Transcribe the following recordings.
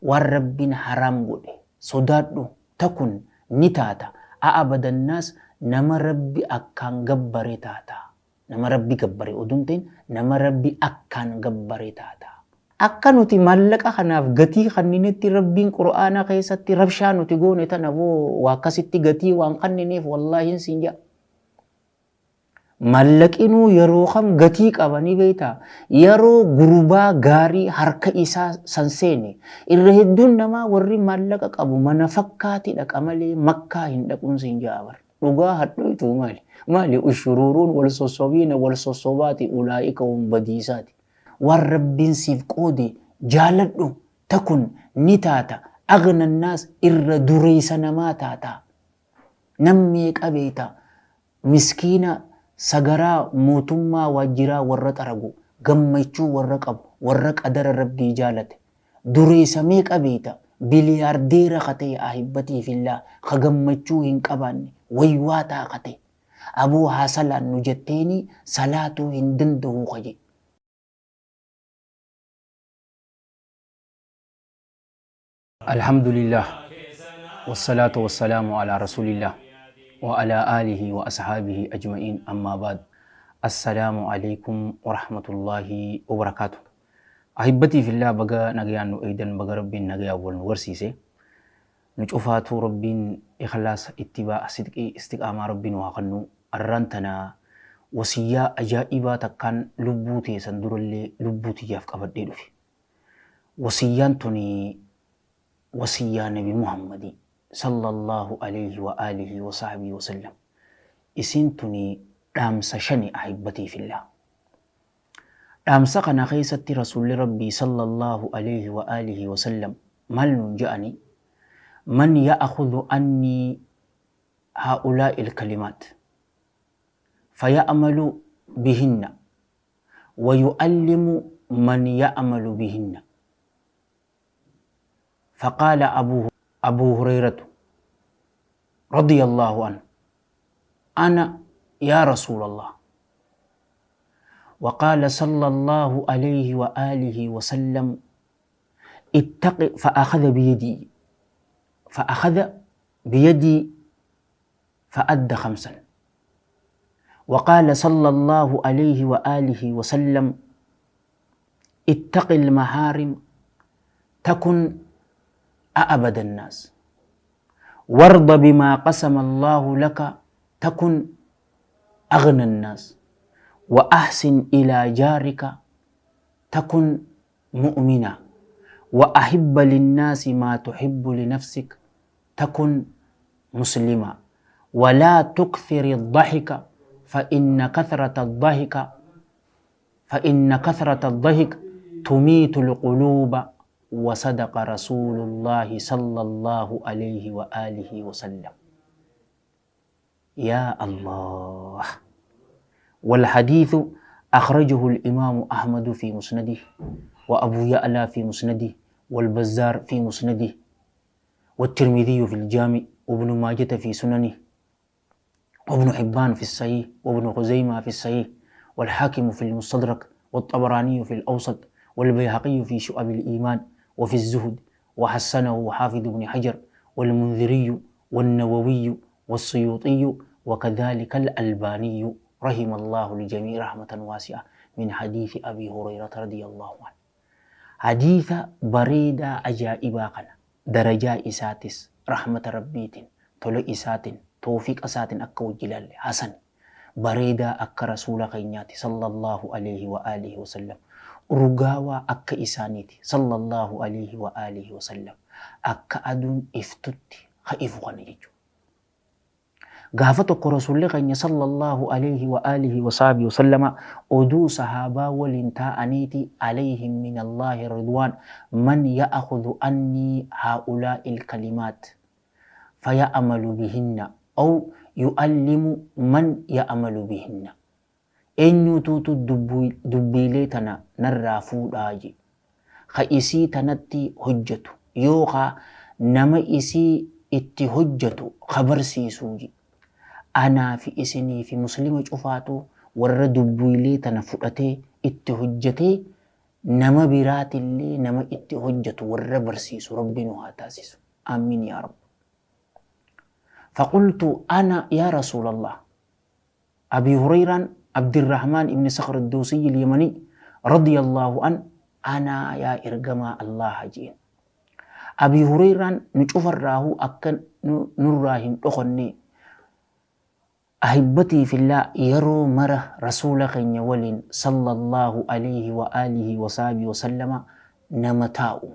Waan Rabbiin haraam godhe sodaadhu takun ni taata a'abadannaas nama Rabbi akkaan gabbare taata. Nama Rabbi gabbare oduu hin ta'in nama Rabbi akkaan gabbare taata. Akka nuti maallaqa kanaaf gatii kanninetti Rabbiin Qur'aana keessatti rabshaa nuti goone tana boo waa akkasitti gatii waan kannineef wallaahi siin ja'a. Mallaqinuu yeroo kam gatii qaba ni beektaa? Yeroo gurbaa gaarii harka isaa san seene. Irra hedduun namaa warri maallaqa qabu mana fakkaati dhaqa malee makkaa hin dhaquun siin ja'a bar. Dhugaa hadhoytuu maali? Maali ushuruuruun wal sossobiina wal sossobaati ulaa'ika hum badiisaati. Waan Rabbiin siif qoode jaaladhu takun ni taata aghnannaas irra dureessa namaa taata. Nam meeqa beekta miskiina sagaraa mootummaa waajjiraa warra xaragu gammachuu warra qabu warra qadara Rabbii jaalate dureessa meeqa beekta biliyaardeera ka ta'e ahibbatii fillaah ka gammachuu hin qabaanne waywaataa ka ta'e aboo haa salaannu jetteenii salaatuu hin danda'u ka jedhe. Alhamdulillah Wassalatu wassalamu ala rasulillah wa ala alihi wa ashabihi ajma'in amma ba'd Assalamu alaikum wa rahmatullahi wa barakatuh Ahibbatii fillah baga nagayaan nu eeydan baga rabbiin nagayaan wal nu garsiise nu cufaatuu rabbiin ikhlaasa ittibaa'a sidqii istiqaamaa rabbi nu haa kannu arraan tana wasiyyaa ajaa'ibaa takkaan lubbuu teessan durallee lubbuu tiyyaaf qabadhee dhufe Wasiyyaan tuni wasiyyaa nabi Muhammadii sallallaahu aleyhi wa aalihi wa sahbihi wa sallam. Isiin tuni dhaamsa shani ahibbatii fillah. Dhaamsa kana keessatti Rasuulli Rabbii sallallaahu aleyhi wa aalihi wa sallam maal nuun ja'ani? Man ya'khudhu annii haa'ulaa'il kalimaat faya'malu bihinna ويؤلم من يعمل بهن فقال أبو, أبو هريرة رضي الله عنه أنا يا رسول الله وقال صلى الله عليه وآله وسلم اتق فأخذ بيدي فأخذ بيدي فأد خمسا وقال صلى الله عليه وآله وسلم اتق المحارم تكن أأبد الناس وارض بما قسم الله لك تكن أغنى الناس وأحسن إلى جارك تكن مؤمنا وأحب للناس ما تحب لنفسك تكن مسلما ولا تكثر الضحك فإن كثرة الضحك فإن كثرة الضحك تميت القلوب وصدق رسول الله صلى الله عليه وآله وسلم يا الله والحديث أخرجه الإمام أحمد في مسنده وأبو يعلى في مسنده والبزار في مسنده والترمذي في الجامع وابن ماجة في سننه وابن حبان في الصحيح وابن خزيمة في الصحيح والحاكم في المستدرك والطبراني في الأوسط والبيهقي في شعب الإيمان وفي الزهد وحسنه حافظ بن حجر والمنذري والنووي والسيوطي وكذلك الألباني رحم الله الجميع رحمة واسعة من حديث أبي هريرة رضي الله عنه حديث بريدة أجائبا kana darajaa isaatis rahmata rabbiitiin tola isaatiin toofiqa isaatiin akka wajji ilaalle hasan bareedaa akka rasuula keenyaati sallallahu alaihi wa alihi wasallam urgaawaa akka isaaniiti sallallahu alaihi wa alihi wasallam akka aduun iftutti ha ifu kana jechuudha. Gaafa tokko Rasuulli keenya sallallahu alaihi wa alihi wa sahbihi wasallama oduu sahaabaa waliin taa'aniiti alayhim min Allaahi ridwaan man ya'khudhu annii haa'ulaa'il kalimaat faya'malu bihinna aw yu'allimu man ya'malu bihinna Eenyuutuutu dubbiilee tana narraa fuudhaa je. Ka isii tanatti hojjatu, yookaa nama isii itti hojjatu ka barsiisuu je. Anaa fi isinii fi muslima cufaatu warra dubbuilee tana fudhatee itti hojjatee Nama biraatillee nama itti hojjatu warra barsiisu Rabbi nu haa taasisu. Aamiin yaa Rabb. Faqultu ana yaa Rasuulallah. Abii Hureyraan Abdirrahmaan ibni Sakhr Addoosiyyi Alyamanii radiyallahu an anaa yaa ergamaa Allaaha je'een. Abii Hureyraan nu cufarraahuu akka nurraa hin dhokhannee Ahibbatii fillah yeroo mara Rasuula keenya waliin sallallaahu aleyhi wa aalihi wa sahbihi wa sallama nama taa'u.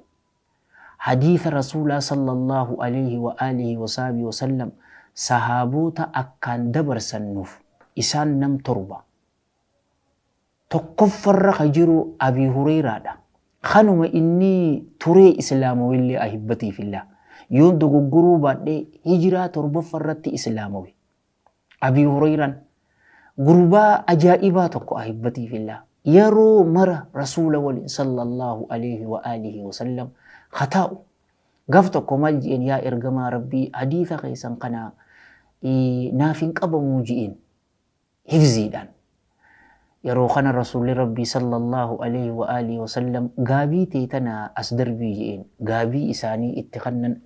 Hadiisa Rasuulaa sallallaahu aleyhi wa aalihi wa sahbihi wa sallam sahaaboota akkaan dabarsan nuuf. Isaan nam 7. Tokkoffarra ka jiru Abii Hureyraadha. Kanuma inni turee islaamawellee ahibbatii fillah. Yoon dogoggoruu baadhe hijiraa torbaffarratti islaamawe. Abii Hureyraan gurbaa ajaa'ibaa tokko ahibbatii fillah. Yeroo mara Rasuula waliin sallallahu aleyhi wa aalihi wa sallam ka taa'u. Gaaf tokko maal ji'een yaa ergamaa Rabbii hadiisa keessan kana naaf hin qabamuu ji'een. Hifziidhaan. Yeroo kana Rasuulli Rabbii sallallaahu aleyhi wa aalihi wa sallam gaabii tee tana as darbii je'een. Gaabii isaanii itti kannan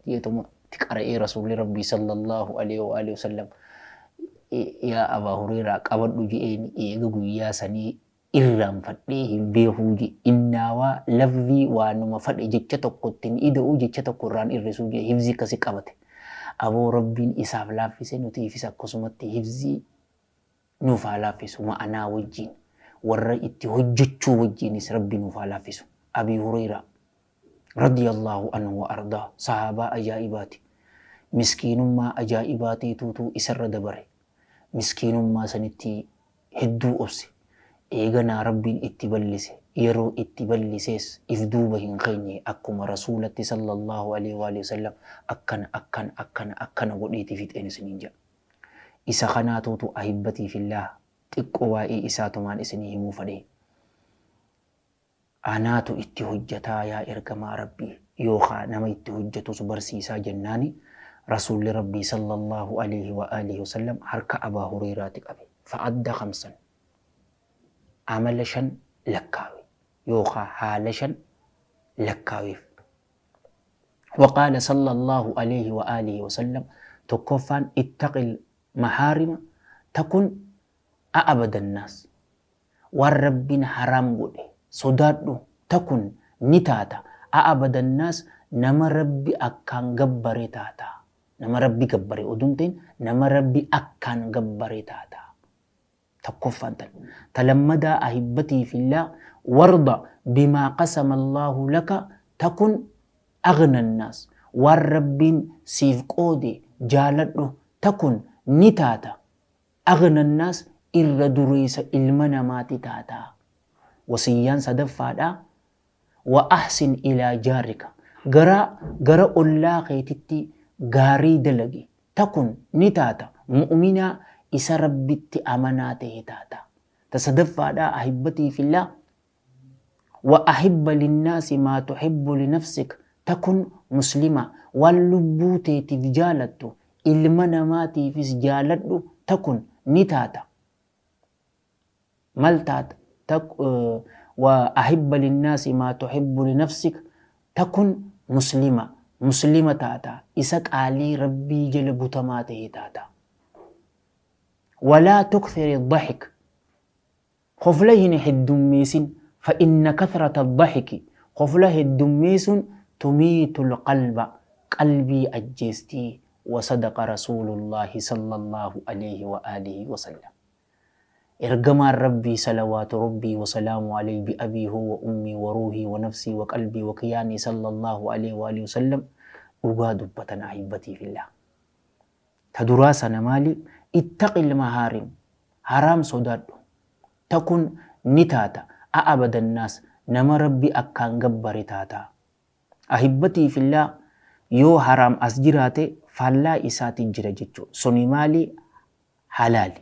je'eetuma itti qara'ee Rasuulli Rabbii sallallaahu aleyhi wa aalihi wa sallam yaa Abaa Hureyraa qabadhu je'een eega guyyaa sanii irraanfadhee hin beekuu je'e. Innaawaa lafzii waanuma fadhe jecha tokko itti hin ida'u jecha tokko irraa hin irrisuu je'e hifzii akkasi qabate. Aboo Rabbiin isaaf laaffise nutiifis akkasumatti hifzii nuuf haa laaffisu ma'anaa wajjiin warra itti hojjachuu wajjiinis Rabbi nuuf haa laaffisu. Abii Hureyraa radiyallaahu anhu wa ardaa sahaabaa ajaa'ibaati. Miskiinummaa ajaa'ibaatiituutu isarra dabare. Miskiinummaa sanitti hedduu obse. Eeganaa Rabbiin itti ballise. Yeroo itti ballisees if duuba hin keenye akkuma Rasuulatti sallallaahu aleyhi wa aalihi wa sallam akkana akkana akkana akkana godheeti fixeen isiniin ja'a. Isa kanaatuutu ahibbatii fillaah xiqqo waa'ee isaatumaan isinii himuu fadhee. Anaatu itti hojjataa yaa ergamaa Rabbii yookaa nama itti hojjatus barsiisaa jennaani Rasuulli Rabbii sallallaahu aleyhi wa aalihi wa sallam harka Abaa Hureyraati qabe. Fa'adda khamsan amala shan lakkaawe yookaa haala shan lakkaaweef. Wa qaala sallallaahu aleyhi wa aalihi wa sallam tokkoffaan ittaqil mahaarima takun a'abadannaas. Waan Rabbiin haraam godhe sodaadhu takun ni taata a'abadannaas nama Rabbi akkaan gabbare taata. Nama Rabbi gabbare oduu hin ta'in nama Rabbi akkaan gabbare taata. Tokkoffaan tan. Ta lammadaa ahibbatii fillah warda bimaa qasama Allaahu laka takun aghna annaas. Waan Rabbiin siif qoode jaaladhu takun ni taata Aghnannaas irra dureessa ilma namaati taata. Wasiyyaan sadaffaadhaa Wa ahsin ilaa jaarika gara gara ollaa keetitti gaarii dalagi takun ni taata mu'uminaa isa Rabbitti amanaa tahe taata. Ta sadaffaadhaa ahibbatii fillah Wa ahibba linnaasi maa tuhibbu linafsik takun muslima waan lubbuu teetiif jaalattu ilma namaatiifis jaaladhu takun ni taata mal taata wa ahibba linnaasi maa tuhibbu linafsik takun muslima muslima taata isa qaalii Rabbii jala butamaa tahe taata. Walaa tukthiri dahik Kofla hin heddummeesin, fa inna kathrata ad-dahiki, kofla heddummeesun tumiitul qalba, qalbii ajjeesti, wa sadaqa rasuulullaahi sallallaahu aleyhi wa aalihi wa sallam. Ergamaan Rabbii salawaatu Rabbii wa salaamu aleyhi bi abii huwa wa ummii wa ruuhii wa nafsii wa qalbii wa kiyaanii sallallaahu aleyhi wa aalihi wa sallam dhugaa dubbatan ahibbatii fillah. Ta duraa sana maali? Ittaqil mahaarim, haraam sodaadhu. Takun ni taata, a'abadannaas, nama Rabbi akkaan gabbare taata. Ahibbatii fillah yoo haraam as jiraate faallaa isaati jira jechu. Suni maali? Halaali.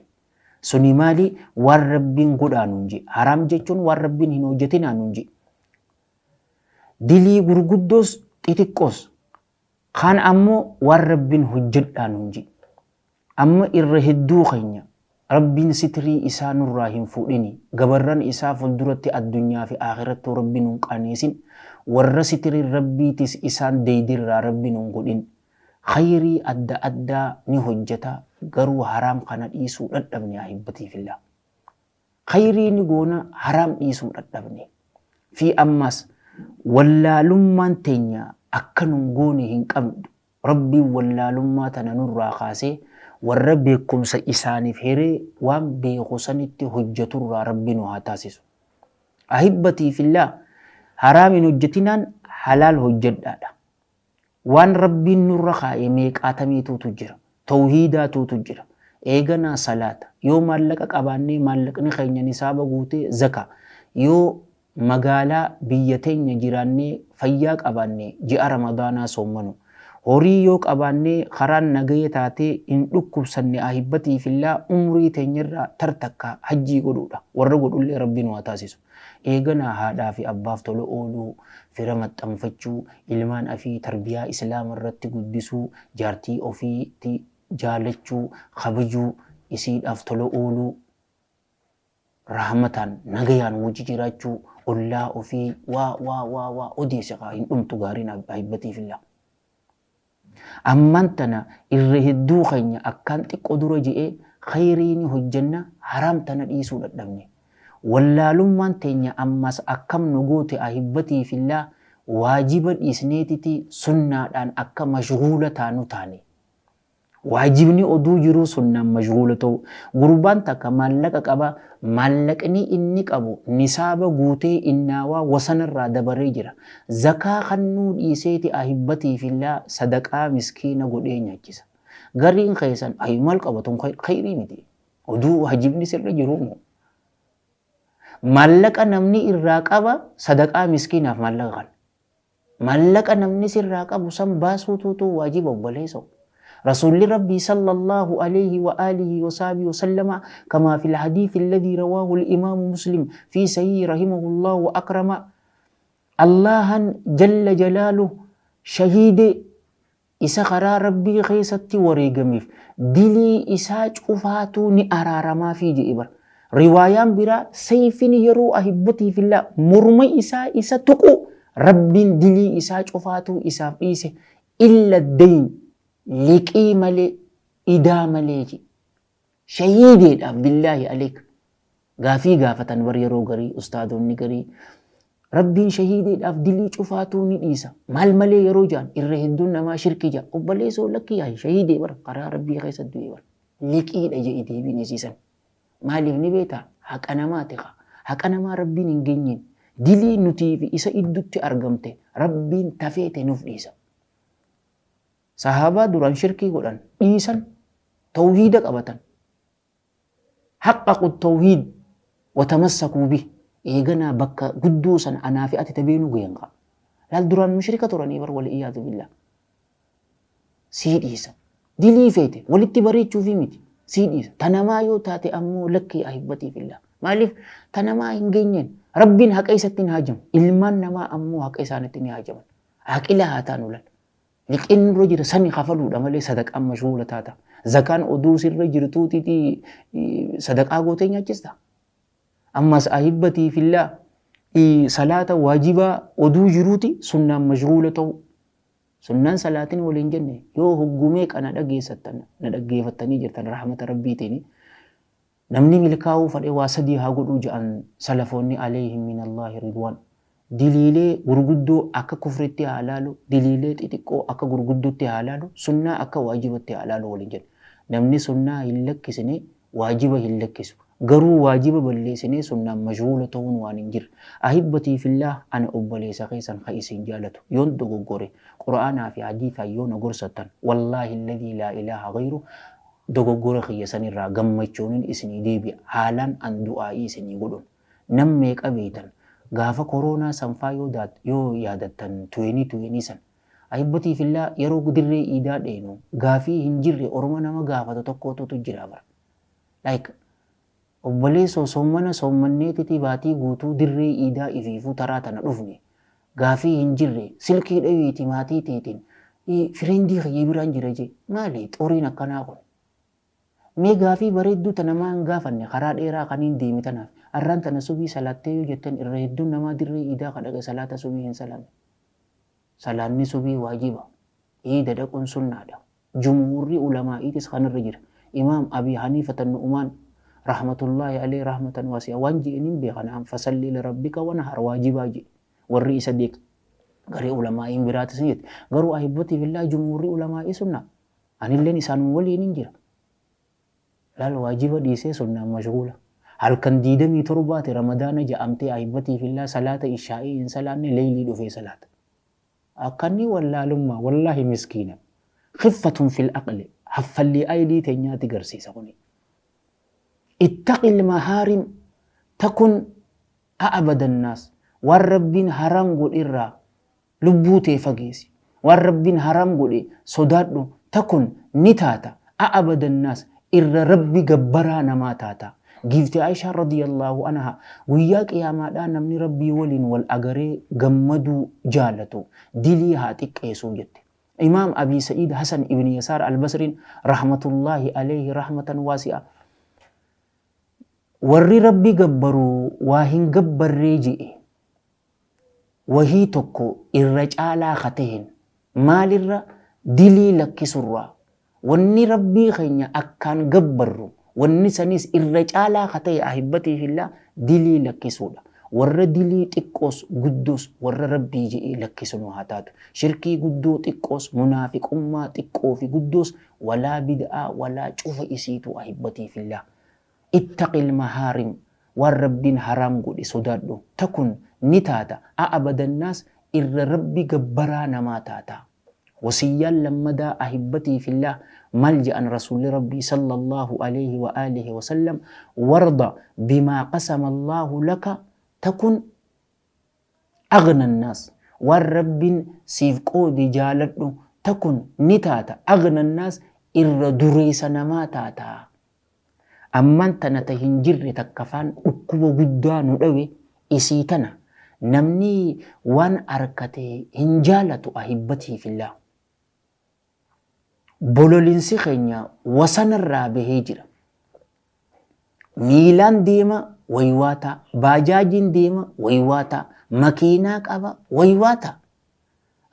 Suni maali? Waan Rabbiin godhaa nuun je'e. Haraam jechuun waan Rabbiin hin hojjatinaa nuun je'e. Dilii gurguddoos xixiqqoos Kaan ammoo waan Rabbin hojjadhaa nuun je'e. Amma irra hedduu keenya Rabbiin sitrii isaa nurraa hin fuudhini. Gabarran isaa fulduratti addunyaa fi aakhirattuu Rabbi nun qaneesin. Warra sitiriin Rabbiitis isaan deeydirraa Rabbi nun godhin. Khayrii adda addaa ni hojjata garuu haraam kana dhiisuu dhadhabne ahibbatii fillah. Khayrii ni goona haraam dhiisuu dhadhabne. Fi ammaas wallaalummaan teenya akka nun goone hin qabdu. Rabbiin wallaalummaa tana nurraa kaasee warra beekkumsa isaaniif hiree waan beeku sanitti hojjaturraa Rabbi nu haa taasisu. Ahibbatii fillah haraam hin hojjatinaan halaal hojjadhaadha. Waan Rabbiin nurra kaa'e meeqaatamiituutu jira. Tawhiidaatuutu jira. Eeganaa salaata. Yoo maallaqa qabaannee maallaqni keenya nisaaba guutee zakaa. Yoo magaalaa biyya teenya jiraannee fayyaa qabaanne ji'a Ramadaanaa soommanu. Horii yoo qabaannee karaan nagaya taatee hin dhukkubsanne ahibbatii fillaa umrii teenyarraa tar takka hajjii godhuudha. Warra godhullee Rabbi nu haa taasisu. Eeganaa haadhaa fi abbaaf tola ooluu, fira maxxanfachuu, ilmaan afii tarbiyaa Islaama irratti guddisuu, jaartii ofiitti jaalachuu, kabajuu, isiidhaaf tola ooluu, rahmataan nagayaan wajji jiraachuu, ollaa ofii waa waa waa waa odeesse kaa hin dhumtu gaariin ahibbatii fillah. Ammaan tana irra hedduu keenya akkaan xiqqo dura je'ee khayrii ni hojjanna haraam tana dhiisuu dhadhabne. Wallaalummaan teenya ammas akkam nu goote ahibbatii fillah waajiba dhiisneetiti sunnaadhaan akka mashghuula taanu taane. Waajibni oduu jiruu sunnaan mashghuula ta'uu. Gurbaan takka maallaqa qaba, maallaqni inni qabu nisaaba guutee innaawaa wasanarraa dabaree jira. Zakaa kannuu dhiiseeti ahibbatii fillaa sadaqaa miskiina godhee nyaachisa. Gariin keessan ayi maal qaba tun khayrii miti. Oduu waajibni sirra jiruu moo? Maallaqa namni irraa qaba sadaqaa miskiinaaf maallaqa kana. Maallaqa namni sirraa qabu san baasuutuutu waajiba obboleessoo. Rasuulli Rabbii sallallahu alayhi wa alihi wa sahbihi wa sallama kama fil hadiith alladhi rawahu al-imaamu Muslim fi sahih rahimahullah wa akrama Allahan jalla jalaaluhu shahiide isa karaa Rabbii keessatti wareegameef dilii isaa cufaatuu ni araaramaafii je'e bar. Riwaayaan biraa sayfin yeroo ahibbatii fillaa morma isaa isa tuqu Rabbiin dilii isaa cufaatuu isaaf dhiise illa dayn liqii malee idaa malee je'e. Shahiideedhaaf billaahi aleek gaafii gaafatan bar yeroo garii ustaadonni garii Rabbiin shahiideedhaaf dilii cufaatuu ni dhiisa maal malee yeroo jaan irra hedduun namaa shirki jaa obboleessoo lakki yaa'e shahiidee bar karaa Rabbii keessa du'e bar liqiidha je'i deebiin isiisan maaliif ni beektaa haqa namaati kaa haqa namaa Rabbiin hin geenyeen dilii nutii fi isa iddutti argamte Rabbiin tafeete nuuf dhiisa. Sahaabaa duraan shirkii godhan dhiisan tawhiida qabatan. Haqqaqu tawhiid wa tamassakuu bih. Eeganaa bakka guddoo san anaa fi ati tabeenu gayan kaa. Laal duraan mushrika turanii bar wal iyaadu billah. Sii dhiisa. Dilii feete walitti bareechuufi miti. Sii dhiisa. Tanamaa yoo taate ammoo lakkii ahibbatii fillah. Maaliif tanamaa hin geenyeen. Rabbiin haqa isatti hin haajamu. Ilmaan namaa ammoo haqa isaanitti ni haajaman. Aqila haa taanu lal. Liqiin nurra jira sani kafaluudha malee sadaqaan mashghuula taata. Zakaan oduu sirra jirtuutiti sadaqaa gootee nyaachista. Ammas ahibbatii fillaa salaata waajibaa oduu jiruuti sunnaan mashghuula ta'uu. Sunnaan salaatiin waliin jenne yoo hoggumee kana dhageessattan na dhaggeeffattanii jirtan rahmata rabbiitiin Namni milkaa'uu fadhe waa sadii haa godhuu ja'an salafoonni aleyhim minallaahi ridwaan. Diliilee gurguddoo akka kufritti haa laalu, diliilee xixiqqoo akka gurguddotti haa laalu, sunnaa akka waajibatti haa laalu waliin jedhan. Namni sunnaa hin lakkisne waajiba hin lakkisu. Garuu waajiba balleessinee sunnaan mashghuula ta'uun waan hin jirre. Ahibbatii fillaah ana obboleessa keessan ka isin jaalatu. Yoon dogoggore Qur'aanaa fi hadiithaan yoo na gorsattan wallaahi alladhii laa ilaaha ghayruh Dogoggora kiyya sanirraa gammachuunin isinii deebi'a haalaan an du'aa'ii isinii godhun. Nam meeqa beeytan gaafa koroonaa sanfaa yoo yoo yaadattan 2020 san. Ahibbatii fillaa yeroo dirree iidaa dheeynu gaafii hin jirre orma nama gaafatu tokkootutu jira bar. Like obboleessoo soommana soommanneetiti baatii guutuu dirree iidaa ifiifuu taraa tana dhufne gaafii hin jirre silkii dhawiiti maatii teetiin friendii kiyya biraan jira jee maali xoriin akkanaa kun. Mee gaafii bareedduu tana maa hin gaafanne karaa dheeraa kaniin deeme tanaaf. Arraan tana subii salaattee yoo jettan irra hedduun namaa dirree iidaa ka dhaqe salaata subii hin salaanne. Salaanni subii waajiba. Iida dhaquun sunnaadha. Jumhuurri ulamaa'iitis kanarra jira. Imaam Abii Haniifata Nu'umaan rahmatullaahi alayhi rahmatan waasi'a waan je'e nin beeka na'am fasalli lirabbika wanhar waajibaa je'e. Warri isa deeg garee ulamaa'iin biraatis ni jette. Garuu ahibbatii fillaa jumhuurri ulamaa'ii sunnaa. Anilleen isaanuma waliinin jira. Laal waajiba dhiisee sunnaan mashguula. Halkan 27ti Ramadaana ja'amtee ahibbatii fillaa salaata ishaa'ii hin salaanne leeylii dhufee salaata. Akkanni wallaalummaa wallaahi miskiina. Khiffatun fil aqli haffallii aylii teenyaati garsiisa kuni. Ittaqil mahaarim takun a'bada annaas waan Rabbiin haraam godhe irraa lubbuu tee fageesi. Waan Rabbiin haraam godhe sodaadhu takun ni taata a'bada annaas irra Rabbi gabbaraa namaa taata. Giifti Aishaan radiyallaahu anhaa guyyaa qiyaamaadhaa namni Rabbii waliin wal agaree gammaduu jaalatu dilii haa xiqqeessuu jette. Imaam Abii Sa'iid Hasan ibn Yasaar Al-Basriin rahmatullaahi alayhi rahmatan waasi'a warri Rabbi gabbaru waa hin gabbarree je'e wahii tokko irra caalaa ka taheen maalirra dilii lakkisurraa wanni Rabbii keenya akkaan gabbarru wanni sanis irra caalaa ka tahe ahibbatii fillah dilii lakkisuudha. Warra dilii xiqqoos guddoos warra Rabbii je'ee lakkisu nu haa taatu. Shirkii guddoo xiqqoos munaafiqummaa xiqqoo fi guddoos walaa bid'aa walaa cufa isiituu ahibbatii fillah. Ittaqil mahaarim waan Rabbiin haraam godhe sodaadhu takun ni taata a'abadannaas irra Rabbi gabbaraa namaa taata. Wasiyyaan lammadaa ahibbatii fillah maal je'an Rasuulli Rabbii sallallaahu aleyhi wa aalihi wa sallam warda bimaa qasama Allaahu laka takun aghna annaas waan Rabbiin siif qoode jaaladhu takun ni taata aghna annaas irra dureessa namaa taata. Ammaan tana ta hin jirre takka faan dhukkuba guddaa nu dhawe isii tana namni waan arkate hin jaalatu ahibbatii fillah. Bololinsi keenya wasanarraa bahee jira. Miilaan deema waywaataa, baajaajiin deema waywaataa, makiinaa qaba waywaataa.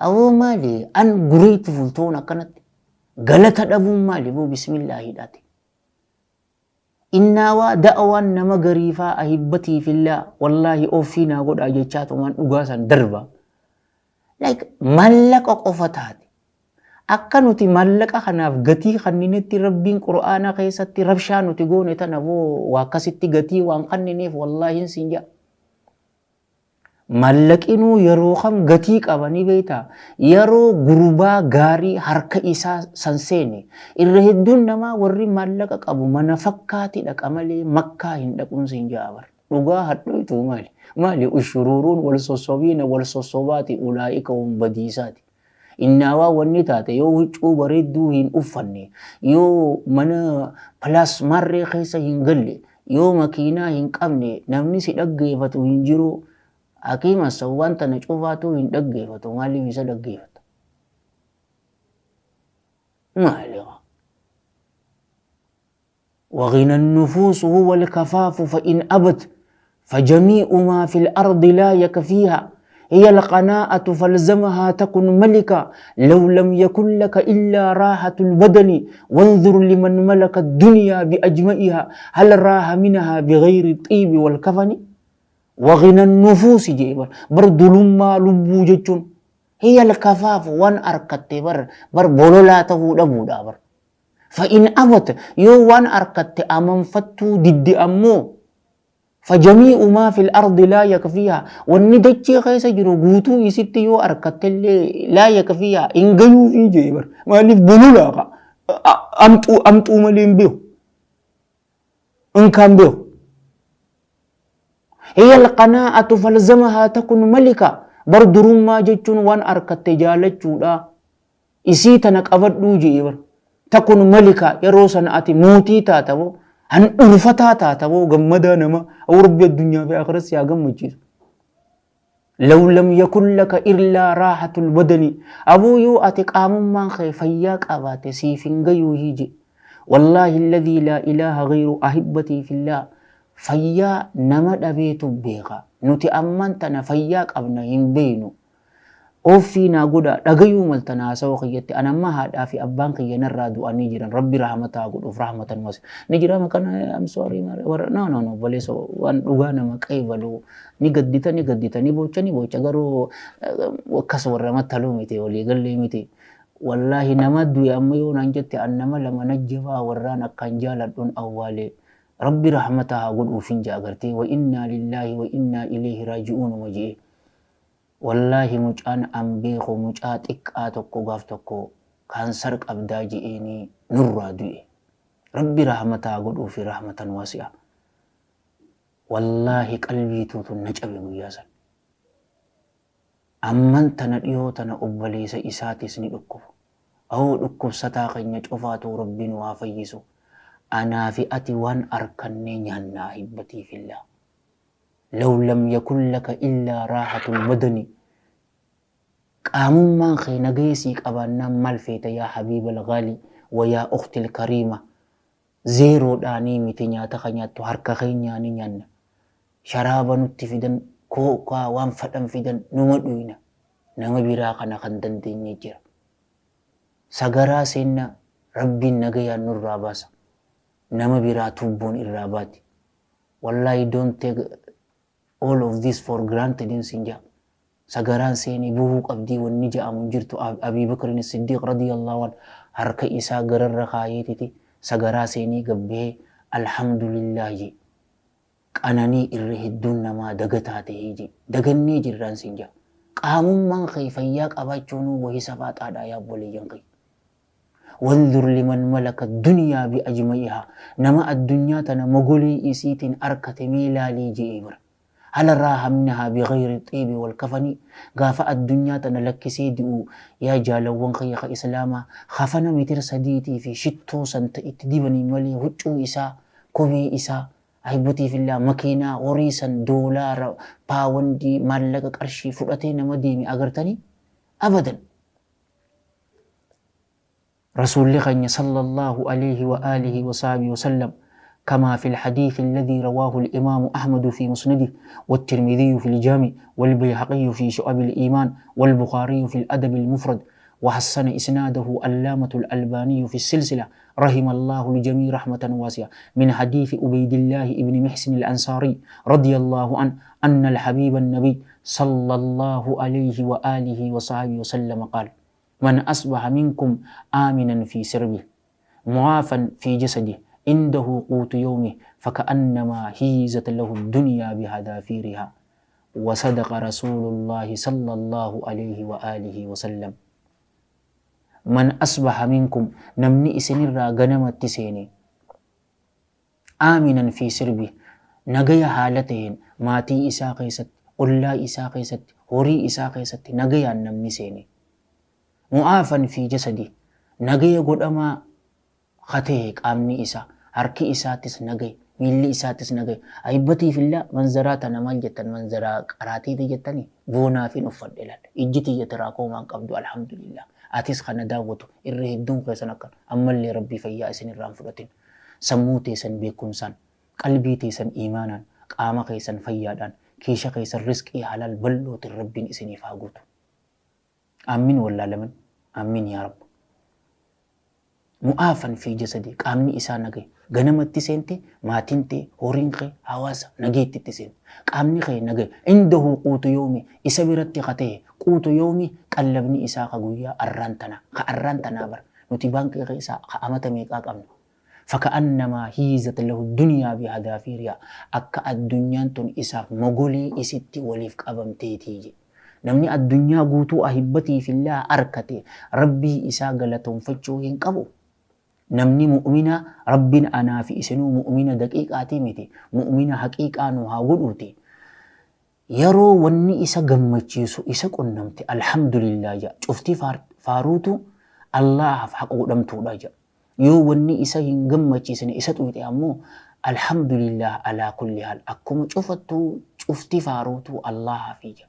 Awoo maali an grateful ta'uun akkanatti galata dhabuun maali boo bismillaahiidhaati. Innaawaa da'awaan nama gariifaa ahibbatii fillaa wallaahi offii naa godhaa jechaatumaan dhugaa san darba. Like mallaqa qofa taate. Akka nuti mallaqa kanaaf gatii kanninetti Rabbiin Qur'aana keessatti rabshaa nuti goone tana boo waa akkasitti gatii waan kannineef wallaahi hin siin jedha. Mallaqinuu yeroo kam gatii qaba ni beektaa? Yeroo gurbaa gaarii harka isaa san seene. Irra hedduun namaa warri maallaqa qabu mana fakkaati dhaqa malee makkaa hin dhaquun siin ja'a bar. Dhugaa hadhoytuu maali? Maali ushuruuruun wal sossobiina wal sossobaati ulaa'ika hum badiisaati. Innaawaa wanni taate yoo huccuu bareedduu hin uffanne, yoo mana pilaasmaarree keessa hin galle, yoo makiinaa hin qabne namni si dhaggeeffatu hin jiru. Hakiima san waan tana cufaatuu hin dhaggeeffatu maaliif isa dhaggeeffata? Maali? وغنى النفوس هو الكفاف فإن أبت فجميع ما في الأرض لا يكفيها هي القناعة فالزمها تكن ملكا لو لم يكن لك إلا راحة البدن وانظر لمن ملك الدنيا بأجمعها هل راح منها بغير الطيب والكفن وغنى النفوس جيبر بر دلما لبو جتشون هي الكفاف وان أركت بر بر بولولا تهو بر Fa'in abat yoo waan arkatte amanfattuu didde ammoo fajamii'u maa fil ardi laa yakfiihaa wanni dachee keessa jiru guutuu isitti yoo arkattellee laa yakfiihaa hin gayuufii jee bar maaliif bululaa ka amxuu amxuu malee hin beeku inkaan beeku. Hiya alqanaa'atu falzamahaa takun malika bar durummaa jechuun waan arkatte jaalachuudha. Isii tana qabadhuu je'e bar. Takun malika yeroo sana ati mootii taata boo handhuurfataa taata boo gammadaa nama rabbi addunyaa fi akhiras si haa gammachiisu. Law lam yakun laka illaa raahatul badani aboo yoo ati qaamummaan kee fayyaa qabaate siif hin gayuu hii je'e. Wallaahi alladhii laa ilaaha ghayru ahibbatii fillah, fayyaa nama dhabeetu beeka. Nuti ammaan tana fayyaa qabna hin beeynu. Ooffii naa godhaa, dhagayuu maltan haasawa kiyyatti. An amma haadhaa fi abbaan kiyya narraa du'anii jiran. Rabbi rahmata haa godhuuf, rahmatan wasi. Ni jira maqaan, I'm sorry, warra no no no obboleessa, waan dhugaa nama qeebalu. Ni gaddita, ni gaddita, ni boocha, ni boocha, garuu akkas warra mattaluu miti, walii gallee miti. Wallaahi nama du'e amma yoo naan jette, an nama lama najjabaa warraan akkaan jaaladhuun awwaale. Rabbi rahmata haa godhuufin ja'a gartee, wa innaa lillaahi wa innaa ilayhi raaji'uun uma je'e. Wallaahi mucaan an beeku, mucaa xiqqaa tokko, gaaf tokko kaansar qabdaa je'eenii nurraa du'e. Rabbi rahmata haa godhuufi, rahmatan wasi'a. Wallaahi qalbii tuutu na cabe guyyaa san. Amman tana dhiyoo tana obboleessa isaatis ni dhukkuba. Awoo dhukkubsataa keenya cufaatuu Rabbi nu haa fayyisu. Anaa fi ati waan arkannee nyaanna, ahibbatii fillah. Law lam yakun laka illaa raahatul badani, qaamummaan kee nagaya sii qabaannaan maal feeta yaa habiibal ghaali wa yaa ukhtil kariima? Zeeroodhaanii miti nyaata ka nyaattu, harka keenyaani nyaanna. Sharaaba nutti fidan, kookaa, waan fadhan fidan, numa dhuyna. Nama biraa kana kan dandeenye jira. Sagaraa seenna, Rabbiin nagayaan nurraa baasa. Nama biraa tuubboon irraa baati. Wallahi don't take all of this for granted in sin ja'a. Sagaraan seenee buhuu qabdii wanni ja'amu hin jirtu. Abii Bakrin Siddiiq radiyallahu an harka isaa gararra kaayeetiti sagaraa seenee gabbahee alhamdulillah je. Qananii irra hedduun namaa dagataa tahee je. Dagannee jirraan sin ja'a. Qaamummaan kee fayyaa qabaachuunuu wahi safaaxaadha yaa obboleeyyan kiyya. Wanzur liman malaka duniyaa bi ajma'ihaa, nama addunyaa tana mogolee isiitiin arkate mee laalii je'ee bar. Hala raaha minhaa bighayri xiibi wal kafanii, gaafa addunyaa tana lakkisee du'u, yaa jaalawwan kiyya ka islaamaa, kafana mitir sadiitii fi shittoo san ta itti dibanii malee huccuu isaa, kophee isaa, ahibbatii fillah, makiinaa, horii san, doolaara, paawandii, maallaqa qarshii fudhatee nama deeme agartanii? Abadan. Rasuulli keenya sallallahu alayhi wa alihi wa sahbihi wa sallam, كما في الحديث الذي رواه الإمام أحمد في مسنده والترمذي في الجامع والبيهقي في شعب الإيمان والبخاري في الأدب المفرد، وحسن إسناده علامة الألباني في السلسلة، رحم الله الجميع رحمة واسعة، من حديث عبيد الله بن محسن الأنصاري رضي الله عنه أن الحبيب النبي صلى الله عليه وآله وصحبه وسلم قال: من أصبح منكم آمنا في سربه، معافا في جسده، عنده قوت يومه، فكأنما هيزت له الدنيا بحذافيرها. وصدق رسول الله صلى الله عليه وآله وسلم. من أصبح منكم، namni isinirraa ganamatti seene، آمنا في سربه، nagaya haala taheen maatii isaa keessatti, ollaa isaa keessatti, horii isaa keessatti nagayaan namni seene, معافى في جسده، nagaya godhamaa katee qaamni isaa, harki isaatis nagaya, miilli isaatis nagaya. Ahibbatii fillah, manzaraa tana maal jettan? Manzaraa qaraatiiti jettanii boonaafin uffadhe. Laal, ijji tiyya tiraakomaan qabdu, alhamdulillah. Atis kana daawwatu irra hedduun keessan akkan ammallee Rabbii fayyaa isin irraan fudhatin, sammuu teessan beekumsaan, qalbii teessan iimaanaan, qaama keessan fayyaadhaan, kiisha keessan risqii halaal bal'ootiin Rabbiin isiniif haa guutu. Amin wallaalaman, amin yaa Rabbi. معافى في جسده، qaamni isaa nagaya. Ganamatti seente, maatiin tee, horiin kee, hawaasa nageetti itti seente, qaamni kee nagaya. عنده قوت يومه، isa biratti ka ta'e قوت يومه, qallabni isaa ka guyyaa arraan tanaa, ka arraan tanaa bar nuti baankii keessaa ka amata meeqaa qabna. فكأنما هيزت له الدنيا بحذافيرها, akka addunyaan tun isaaf mogolee isitti waliif qabamteetii je. Namni addunyaa guutuu, ahibbatii fillah, arkate Rabbii isaa galatoonfachuu hin qabu? Namni mu'mina, Rabbiin anaa fi isinuu mu'mina daqiiqaatii miti, mu'mina haqiiqaa nu haa godhuuti, yeroo wanni isa gammachiisu isa qunnamte alhamdulillah jedha, cuftii faaruutu Allahaaf haqa godhamtuudha jedha. Yoo wanni isa hin gammachiisne isa xuyxe ammoo alhamdulillah على كل حال, akkuma cufattuu cufti faaruutu Allahaafi jedha.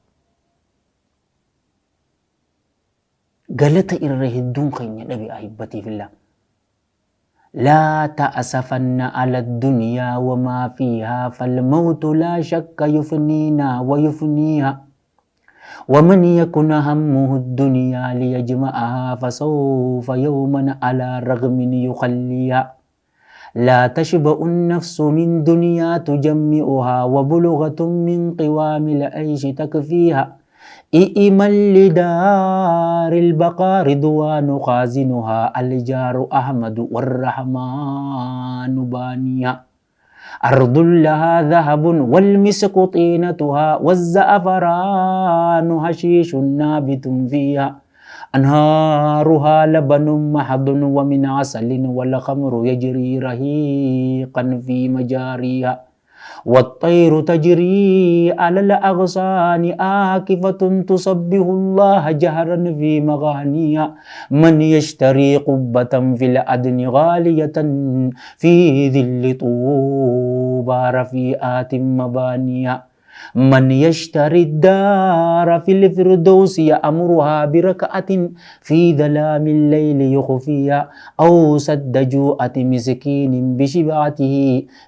Galata irra hedduun keenya dhabe, ahibbatii fillah. Laa ta'asafanna ala dunyaa wamaa fiihaa falmawtu laa shakka yufniinaa wa yufniiha. ومن يكن همه الدنيا ليجمعها فسوف يوما على رغم يخليها. لا تشبع النفس من دنيا تجمعها وبلغة من قوام العيش تكفيها. إئمن لدار البقاء رضوان خازنها الجار أحمد والرحمن بانيها. أرض لها ذهب والمسك طينتها والزعفران هشيش نابت فيها. أنهارها لبن محض ومن عسل والخمر يجري رهيقا في مجاريها. والطير تجري على الأغصان آكفة تسبح الله جهرا في مغانيها. من يشتري قبة في الأدن غالية في ظل طوبى رفيعات مبانيها. من يشتري الدار في الفردوس يأمرها بركعة في ظلام الليل يخفيها أو سد جوعة مسكين بشبعته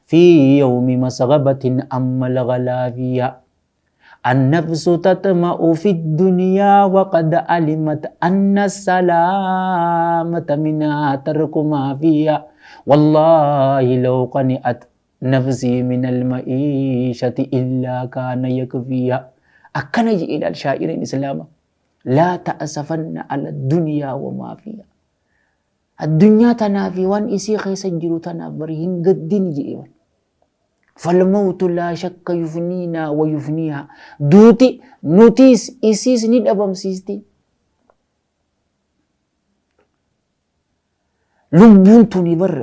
في يوم مسغبة أما الغلا فيها. النفس تطمع في الدنيا وقد علمت أن السلامة منها ترك ما فيها. والله لو قنعت نفسي من المعيشة إلا كان يكفيها. أكنج إلى الشاعر الإسلام لا تأسفن على الدنيا وما فيها. الدنيا تنافي وان إسي خيس جرو تنافرهن قدين جئوا. فالموت لا شك يفنينا ويفنيها. دوتي نوتيس إسيس نيد أبام سيستي. لبون تنبر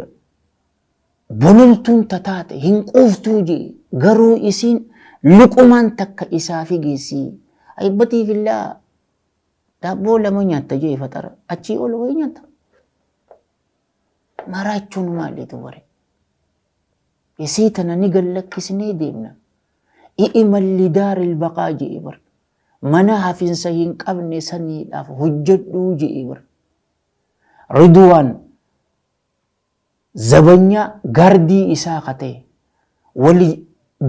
bololtuun tataate hin quuftuu jee garuu isiin luqumaan takka isaafi geessii ahibbatiif illaa daabboo lama nyaatta jee faxara achii ol wayii nyaatta. Maraachuun maaliitu bare? Isii tana ni gallakkisnee deemna. I'mal lidaaril baqaa jee bar. Mana hafinsa hin qabne saniidhaaf hojjedhuu jee bar. Ridwaan zabanyaa gardii isaa ka ta'e wali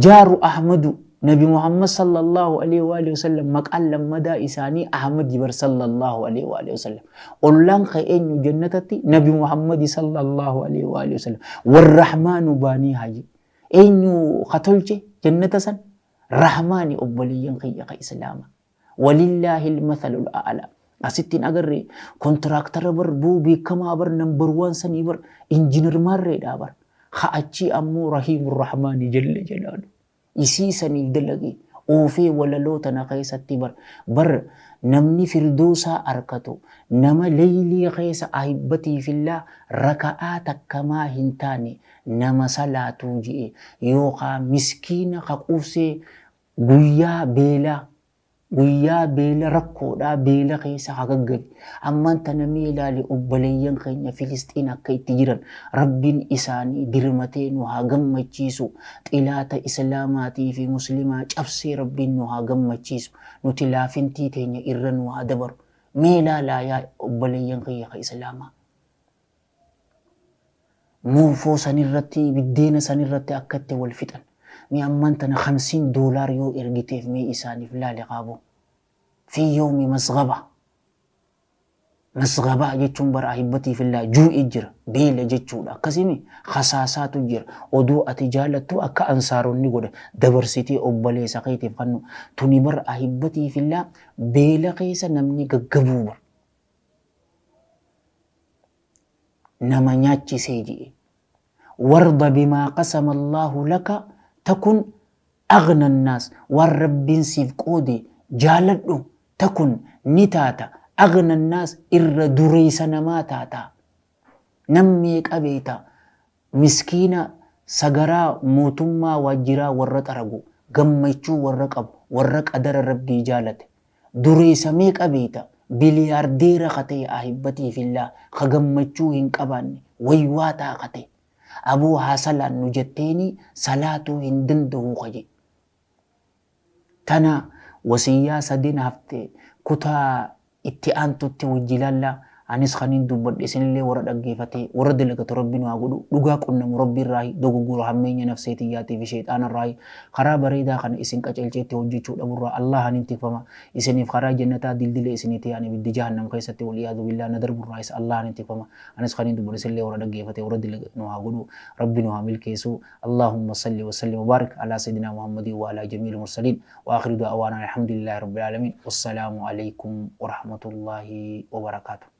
jaaru Ahmadu Nabi Muhammad sallallahu alaihi wa alihi wasallam maqaan lammadaa isaanii Ahmad bar sallallahu alaihi wa alihi wasallam ollaan ka eenyu jannatatti Nabi Muhammad sallallahu alaihi wa alihi wasallam warrahmaanu baanii haji eenyu ka tolche jannata san rahmaani obboleeyyan kiyya ka islaama walillaahi almathalul a'laa. Asittiin agarre kontiraaktara bar buu beekamaa bar nambar waan sanii bar injiinar maarreedhaa bar ha achii ammoo rahiimur rahmaani jalla jalaalu isii saniif dalage oofee walaloo tana keessatti bar bar namni firdoosaa arkatu nama leeylii keessa ahibbatiifillaa raka'aa takkamaa hin taane nama salaatuu ji'e yookaan miskiina ka quufsee guyyaa beelaa guyyaa beela rakkoodhaa beela keessa hagaggabe. Ammaan tana mee ilaali obboleeyyan keenya Filisxiin akka itti jiran rabbiin isaanii dirmatee nu haa gammachiisu. Xilaata islaamaatii fi muslimaa cabsee rabbiin nu haa gammachiisu. Nuti laafintii teenya irra nu haa dabaru. Mee ilaalaa yaa obboleeyyan kiyya ka islaamaa. Moofoo sanirratti biddeena sanirratti akka itti wal fixan. Mee ammaan tana $50 yoo ergiteef mee isaaniif laale qabu. Fi yoomi masgaba. Masgabaa jechuun bara ahibbatiif illaa juu'i jira. Beela jechuudha. Akkasimi khasaasaatu jira. Oduu ati jaalattu akka ansaaronni godha. Dabarsitee obboleessa keetiif kennu. Tuni bara ahibbatiif illaa beela keessa namni gaggabuu bara. Nama nyaachisee ji'e. Warda bimaa qasama Allahu laka takun aghna annaas. Waan rabbiin siif qoode jaaladhu takun ni taata. Aghna annaas irra dureessa namaa taata. Namni qabeeta miskiina sagaraa mootummaa waajjiraa warra xaragu gammachuu warra qabu warra qadara rabbii jaalate. Dureessa meeqa beeta biliyaardeera ka ta'e ahibbatiif illaa ka gammachuu hin qabaanne waywaataa ka ta'e. Aboo haa salaannu jetteeni salaatuu hin danda'u ka jedhe. Tana wasiyyaa sadeen hafte kutaa itti aantutti wajji ilaalla. Anis kaniin dubbadhe isinillee warra dhaggeeffatee warra dalagatu Rabbi nu haa godhu. Dhugaa qunnamu Rabbi irraahi, dogoggora hammeenya nafsee tiyyaatii fi sheyxaana irraahi, karaa bareedaa kana isin qacelcheetti hojjechuu dhaburraa Allaahan hin tikfama. Isiniif karaa jannataa dildila isinii ta'ee ani ibidda jahannam keessatti wal iyaadu billaah na darburraahis Allaahan hin tikfama. Anis kaniin dubbadhe isinillee warra dhaggeeffatee warra dalagatu nu haa godhu. Rabbi nu haa milkeessu. Allaahumma salli wa sallim wa baarik alaa sayyidinaa Muhammadin wa alaa jamiil mursaliin. Wa aakhiru da'awaanaa alhamdulillaahi rabbil aalamiin. Wassalaamu aleykum wa rahmatullaahi wa barakaatuh.